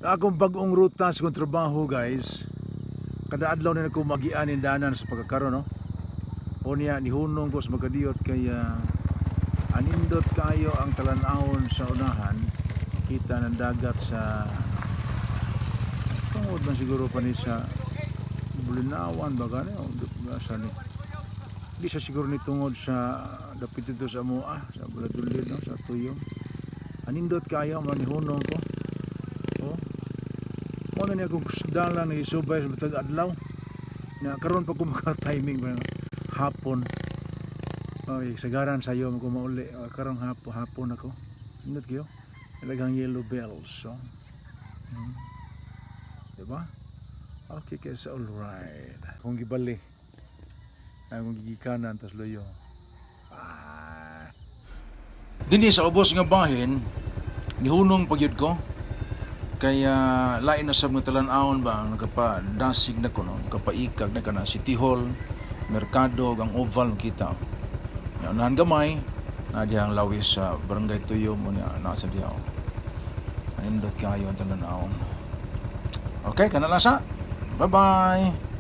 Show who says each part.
Speaker 1: Akong bagong ruta sa kong trabaho, guys. Kada adlaw na ko magian ning danan sa pagkakaroon, no. Unya nihunong ko sa magkadiyot kay anindot kayo ang talan-awon sa unahan, kita ng dagat sa tungod man siguro pa ni sa Bulinawan ba gani o sa ni di sa siguro ni tungod sa dapit dito sa amoa sa Buladulid, no, sa Tuyom. Anindot kayo man, nihunong ko. Oh, mo na niya akong dalan nga isubay sa matag adlaw na karon pa ko maka-timing ba hapon. Oy, sagaran sayo mo ko mauli. Oh, karong hapon, hapon ako. Nindot kayo. Daghang yellow bells. So. Diba? Okay, kaysa all right. Kung gibali. Ay, kung gigikanan, tas luyo. Ah. Dinhi sa ubos nga bahin, nihunong pagyud ko. Kaya lain na sa mga talan-awon ba, ang nakapadasig na ko, no? Nakapaikag na ka na, City Hall, Merkado, ang Oval, kita. Ya, unahan gamay, na dihang lawis sa Barangay Tuyo mo niya, nasa diha. Oh. Anindot kayo ang talan-awon. Okay, kana lang sa. Bye-bye!